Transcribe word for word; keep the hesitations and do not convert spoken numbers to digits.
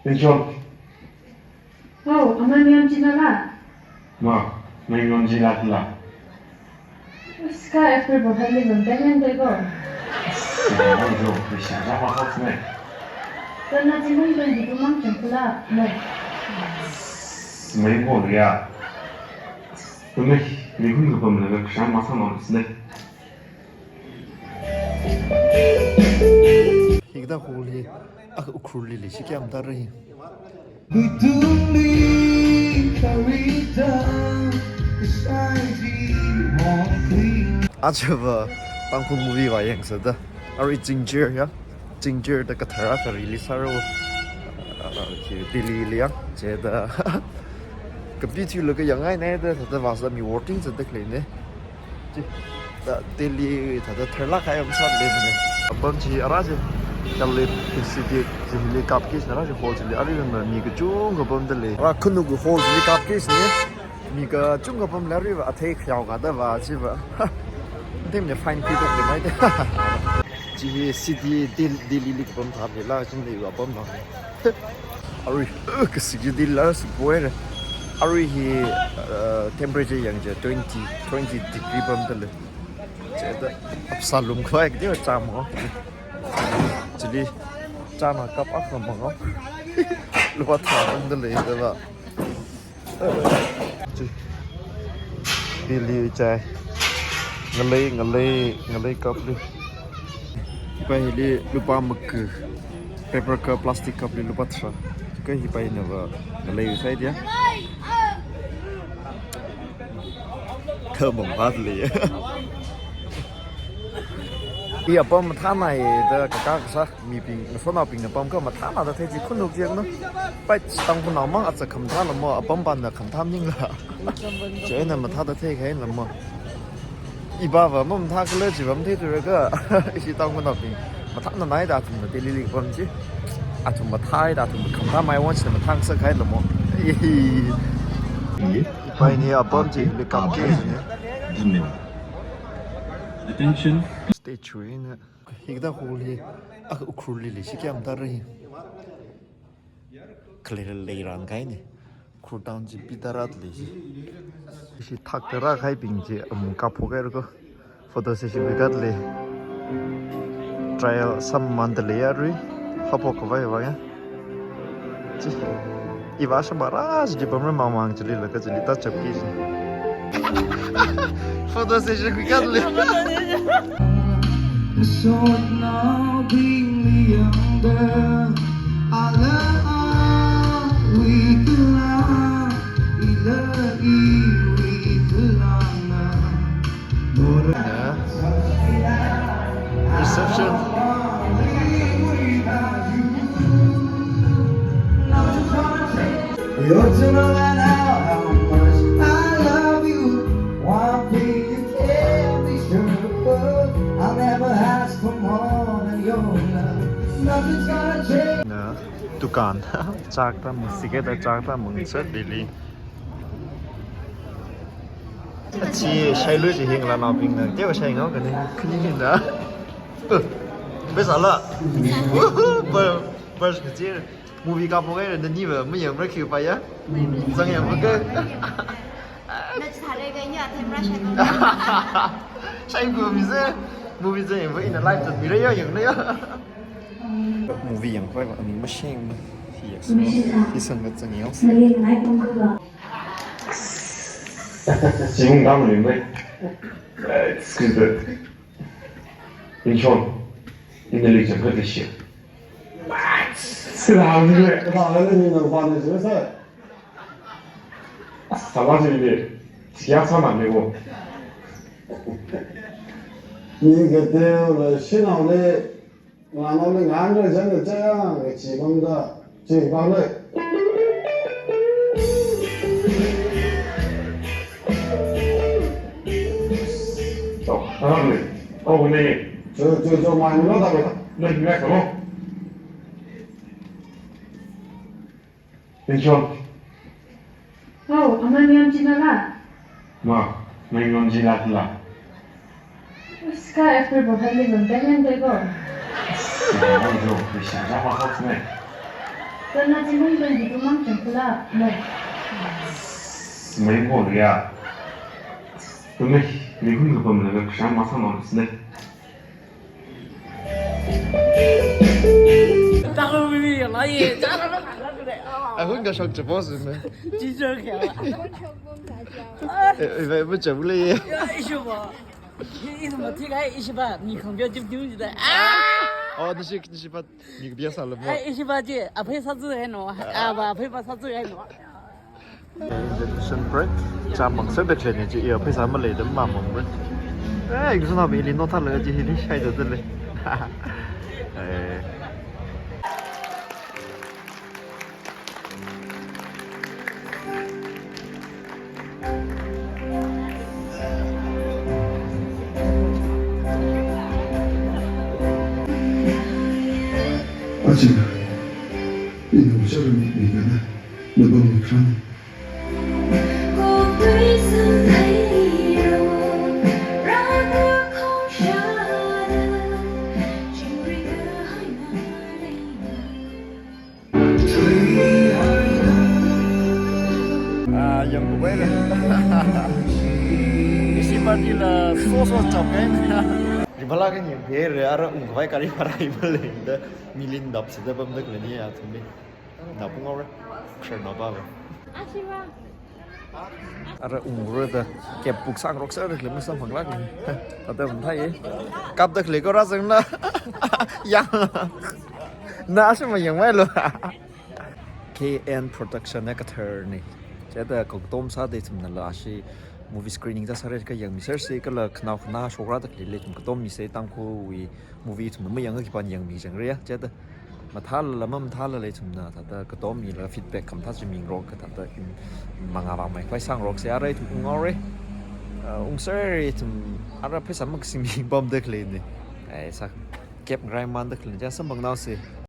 Pinchon. Oh, ama Niyam China la? Ma, Niyam China la. Uska F B profile li bang tanya dai ko. Sima jo, bisa ja ma hot ne. Kana China bang di tumang chang kula, no. Mai mo ya. Tumai, ni hun ko pam na ka ksha ma sa ma ne. Hikda hall hi, ah, Ukhrul li leishi kayam tara hi. Achava, Tangkhul movie vāyangsa da. Arui Chingchir ya. Chingchir da kathara ka release sāra. Ah, hi Delhi li ya. Chida. Kapi thuilaga yangngai ne da, thāda vāsa mi voting sa da khalei ne. Chi, ta Delhi thāda tharlāk kahai masālei ne. Apam chi ara chi, Khalid Institute chi hili kapki, ara chi hall chili, aruiva mi kachungkha pamda lei. Ara khanuk hall chili kapki ne, mi kachungkha pamlei aruiva athei khayao kada vā chiva. Dem ne fine khuida lei mai da. Chi hi city Del-, Delhi li kapam thālei la, chingleiva apam la. Arui, uh, kashi chi Delhi la sipoi re. Arui hi, uh, temperature yangja twenty, twenty degree pamda lei. Chida apsa lumkhavai kadi chāma ngo. Chili chāna cup akha ma ngo. Lupā tharā pamda lei da vā. Chi. Delhi chai. Ngalei, ngalei, ngalei cup li. Hipa hili lupā maga. Paper cup, plastic cup li lupā tharā. Kha hipa hina vā ngalei sai dia. Kha bang hat lei. Hi apam mathānai da kaka kasā. Mibing, ngasotnaobingna pam kha mathāna da thei chi khanuk chi yanglu. Pai Tangkhulnao mang acha khamathā lamo, apam pāna khamathā maningla. Chieina mathāda theikahai lamo. Ipava mamathā kala chiva matheithura kha. Ishi Tangkhulnaobing mathānanai da athumna Delhi li pam chi. Athum mathāi da athum khamathā mai wan china mathāngasakhai lamo. Ipai ni apam chi likam ke ne. Attention. Stay tuned. Hikda hall hi, ah, Ukhrul li leishi kayam tara hi. Khalei leirān kahai ne. Ukhrul town chi pida rāda lei chi. Ishi thak tara kahaibing chi, um, kaphokhai rako. Photo session khuikada lei. Trial sāmamānda lei arui. Haphok khavai vāya. Chi. Iva shamba rā chili pamra mamang chili laga chili ta chapki chi. Photo session khuikada lei. Reception. Na, dukan. Chak ta mung, cigarette chak ta mung, sir, Delhi. Chi shailui chi hingla naobingna, tewa shai ngao kani, kani hina. Uh, best ala. Woohoo, bur-, burst kachi. Movie kaphok kahai naniva, mayangra khipa ya. Zang yangva kha. Na chi thare ga nya, themra shai ngao. Shai ngao mi se. Movie zang yangva ina live chat mira yo, yangna yo. Movie yangkhavai va, ani masheng ma. Hi yak sung, hi sung ka zang yao. Chimung dam lim bai. Excuse me. Inchon. Inda lik chang ka tishi. Sila ni le. Ba le ni na ba ni se sa. Sala ni le. Siya sama ni wo. Ni ka te la shinao le. Nganaoli nganra janda chaya, kachi pamda, chi pamlei. Oh, aramli. Oh, ne. Jo, jo, jo, mai milo da beta. Ne, ne, kalo. Pinchon. Oh, ama Niyam China la? Ma, Niyam China la. Uska F B profile li bang tanya dai ko. Sima jo, bisa ja ma hot ne. Kana chimung twenty two mang chang kula, no. Mai ko ya. Tumi, ni hun ko pam na ka shang ma sa ma sne. Ahun ka shok chapos ne. Eh, eh, bu chabu le. Oh, nishi, nishi pat. Mi biya sa lo mo. Invitation break. Cha mang sa de kle ne chi, iya, pheisā maleida mamang re. Eh, ikusuna bi li no thala chi hili shai da le. Eh. Achi, ina wuchar mi mi gana, na bang mi kran. Ah, yangkhavai le. Ishi party la so so chok kai. Ribala kan yangkhavai re, ara ungkhavai kari para ibale da milin dap sida pam da kle ni ya thumbi. Na pung aure. Kren na ba. Ashiva. Ara ungro da kep puk sang rok sa le masam phang lak ni. Ada mun thai. Kap da kle ko ra sang na. Ya. Na ashi ma yangmai lo. K N Production na kathar ni. Chida ko tom sa de chum na la ashi movie screening ta sare ka yangmi ser si kala khanao khana shokra da kle le chum ka tom mi se Tangkhul wui movie chum ma yang ki pan yangmi jang re ya. Chida mathālala mamathālala ithumna thāda katom mila feedback khamathā chi mingarok ka thāda im mangā vang mai khavai sangrok se ara ithum ung aure. Ah, ungser ithum ara pheisā makasing mi bam da khalei ni. Ai, sā kep ngarai man da khalei ni, ja samphang nao se.